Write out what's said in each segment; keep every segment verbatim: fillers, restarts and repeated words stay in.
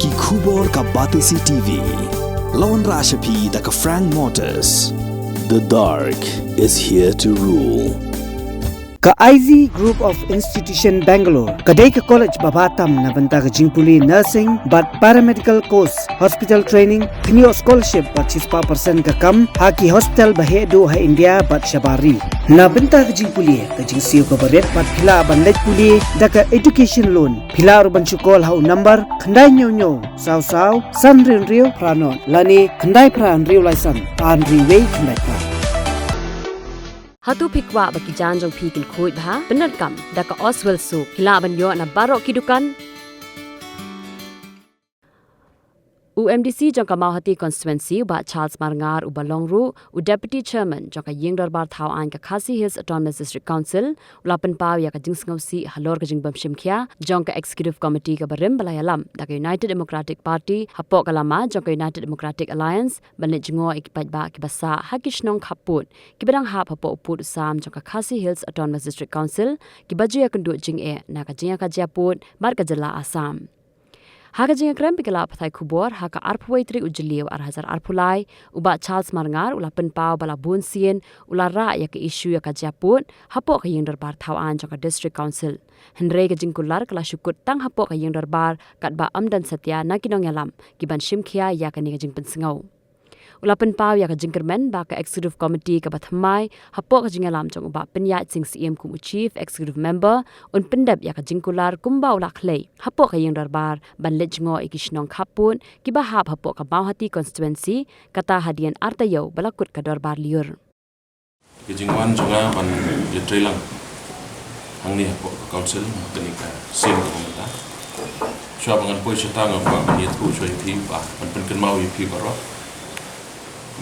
Ki khubor ka Batesi T V. La wanrah sha phi da ka Frank Motors. The dark is here to rule. Ka I Z Group of Institution Bangalore ka dei ka college ba bha tam na bynta ka jingpule nursing bad paramedical course, hospital training, pynïoh scholarship bad shispah percent ka kam ha ki hospital ba heh duh ha India bad shabar ri. Na bynta ka jingpule ka jingsiew kaba rit bad phi lah ban leit pule da ka education loan. Phi lah ruh ban shu call ha u number khyndai hynñiew hynñiew saw saw san hynriew hynriew phra nod lane khyndai phra hynriew lai san ar hynriew wei khyndai phra. Hato phi kwah ba ki jaiñ jong phi kin khuid bha? Pyndonkam da ka Oswell Soap. Phi lah ban ïoh na baroh ki dukan. U M D C jong ka Mawhati Constituency, u Bah Charles Marngar, uba long ruh u Deputy Chairman jong ka Ïing Dorbar Thaw Aiñ ka Khasi Hills Autonomous District Council, u la pynpaw ïa ka jingsngewsih halor ka jingbym shim khia jong ka Executive Committee kaba rim ba la ïalam da ka United Democratic Party hapoh ka lama jong ka United Democratic Alliance ban leit jngoh ïa ki paidbah kiba sah ha ki shnong khappud kiba dang hap hapoh u pud u sam jong ka Khasi Hills Autonomous District Council, kiba ju ïakynduh jingeh na ka jingïakajia pud bad ka jylla Assam. Ha ka jingïakren bad ki lad pathai khubor ha ka arphew wei tarik u Jylliew ar hajar arphew lai, u Bah Charles Marngar u la pynpaw ba la bun sien u la rah ïa ka issue ïakajia pud hapoh ka Ïing Dorbar Thaw Aiñ jong ka District Council. Hynrei ka jingkular ka la shu kut tang hapoh ka Ïing Dorbar katba ym don satia na ki nongïalam kiban shim khia ïa kane ka jingpynsngew. U la pynpaw ïa ka jingkyrmen ba ka Executive Committee kaba thymmai hapoh ka jingïalam jong u Bah Pynïaid Sing Syiem kum u Chief Executive Member un pyndep ïa ka jingkular kumba u la khlei hapoh ka Ïing Dorbar ban leit jngoh ïa ki shnong khappud kiba hap hapoh ka Mawhati Constituency, kata hadien ar taïew ba la kut ka Dorbar Lyiur. Ka jingwan jong nga ban ïatreilang hangne hapoh ka Council ha kane ka sien kaba mynta. Shuwa ba ngan poi shata nga kwah ban ïathuh shuwa ïa phi, ba ban pynkynmaw ïa phi baroh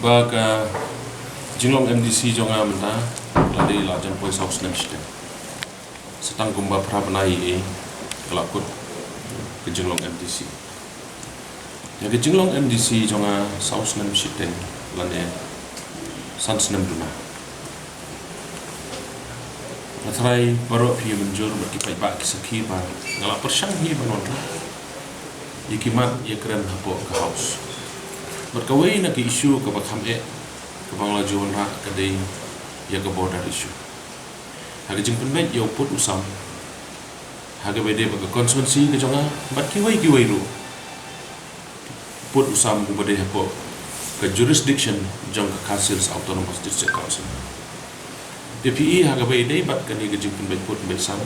ba ka jinglong M D C jong nga mynta la dei la jan poi saw snem shiteng. Sa tang kumba phra bnai ïa ka la kut ka jinglong M D C. Ïa ka jinglong M D C jong nga saw snem shiteng lane san snem duna. Nga tharai baroh phi mynjur bad ki paidbah ki sakhi ba nga la pyrshang hi ban wanrah ïa ki mat ïa kren hapoh ka House. Bad kawei na ki issue kaba kham eh kaba nga la ju wanrah ka dei ïa ka border issue. Ha ka jingpynbeit ïa u pud u sam ha kaba ïadei bad ka constituency ka jong nga bad kiwei kiwei ruh, pud u sam uba dei hapoh ka jurisdiction jong ka Khasi Hills Autonomous District Council. Te phi i ha kaba ïadei bad kane ka jingpynbeit pud pynbeit sam,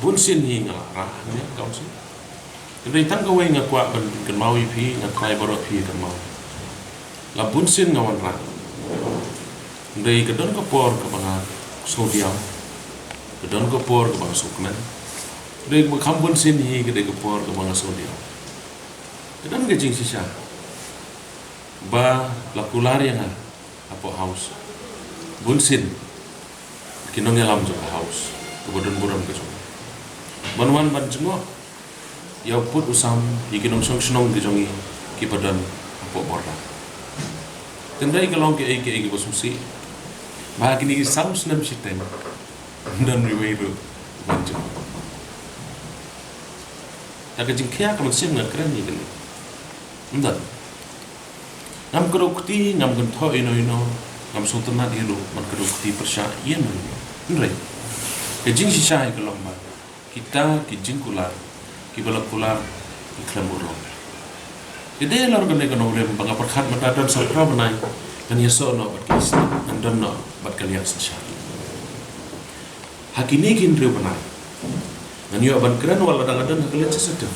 bun sien hi nga la rah hangne ha Council. Hynrei tang kawei nga kwah ban pynkynmaw ïa phi, nga tharai baroh phi kynmaw. La bun sien nga wanrah. Hynrei ka don ka por kaba nga sngewdiaw, ka don ka por kaba nga sngewkmen. Hynrei kaba kham bun sien hi ka dei ka por kaba nga sngewdiaw. Ka don ka jingshisha ba la kular ïa nga hapoh House. Bun sien ki nongïalam jong ka House, kaba don burom ka jong nga, ban wan ban jngoh ïa u pud u sam ïa ki nongshong shnong ki jong ngi kiba don hapoh border. Hynrei ka long kaei kaei kaba sngewsih ba ha kine ki saw snem shiteng ym don uwei ruh uban jngoh. Ïa ka jingkhia ka mynsiem nga kren ïa kane. Ym don. Ngam kdew kti, ngam kynthoh ïano ïano, ngam sngewtynnat ïa ruh ban kdew kti pyrshah ïano ïano. Hynrei ka jingshisha hi ka long ba kita ki jingkular kiba la kular ki khlem urlong. Ka dei halor kane ka nongrim ba nga pyrkhat mynta don sa phra bnai ngan ïasoh noh bad ka isnat, ngan don noh bad ka liang synshar. Ha kine ki hynriew bnai ngan ïoh ban kren wat la dang don ha ka legislative.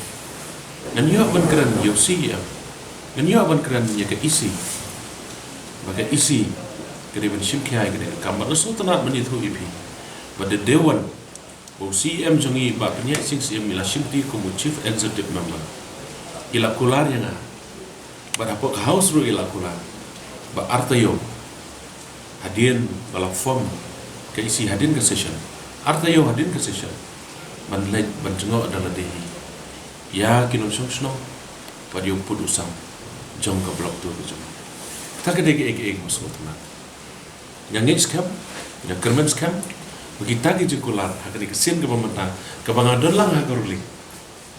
Ngan ïoh ban kren ïa u C E M. Ngan ïoh ban kren ïa ka E C. Ba ka E C ka dei ban shim khia ïa kane ka kam, bad nga sngewtynnat ban ïathuh ïa phi ba da dei wan ba u C E M jong ngi, Bah Pynïaid Sing Syiem, i la shimti kum u Chief Executive Member, i la kular ïa nga. Bad hapoh ka House ruh i la kular ba ar taïew hadien ba la form ka E C, hadien ka session, ar taïew hadien ka session, ban leit ban jngoh da lade hi ïa ki nongshong shnong bad ïa u pud u sam jong ka Block Two ka jong ngi. Kata ka dei kaei kaei kaba sngewtynnat. Nga ngeit skhem, nga kyrmen skhem ba kita ki jingkular ha kane ka sien kaba mynta kaba nga don lang ha ka ruli,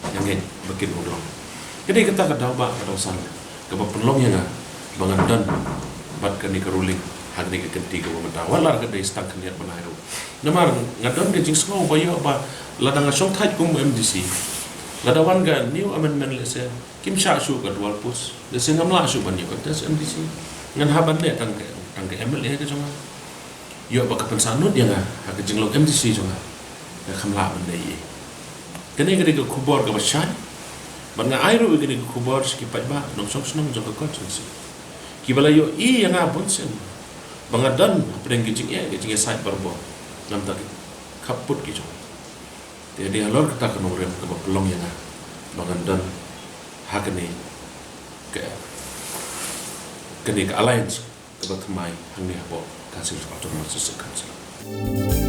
nga ngeit ba kin urlong. Ka dei kata ka daw ba ka daw san kaba pynlong ïa nga ba ngan don bad kane ka ruling ha kane ka kynti kaba mynta, wat la ka dei stang khyndiat bnai ruh. Namar nga don ka jingsngew ba ïoh ba lada nga shongthait kum M D C, lada wan ka new amendment lehse kim shah shuh ka dual post, lehse ngam lah shuh ban ïoh contest M D C. Ngan hap ban leh tang ka, tang ka M L A ka jong nga. Ïoh ba ka pynsahnud ïa nga ha ka jinglong M D C jong nga, nga kham lah ban leh ei ei. Kane ka dei ka khubor kaba shai. Bad nga ai ruh ïa kane ka khubor sha ki paidbah nongshong shnong jong ka constituency kiba la ïohi ïa nga bun sien ba nga don hapdeng ka jingeh, ka jingeh sait barabor. Namar ki khappud ki jong. Te dei halor kata ka nongrim kaba pynlong ïa nga ba ngan don ha kane ka, kane ka alliance kaba thymmai hangne hapoh Council of Autonomous District Council.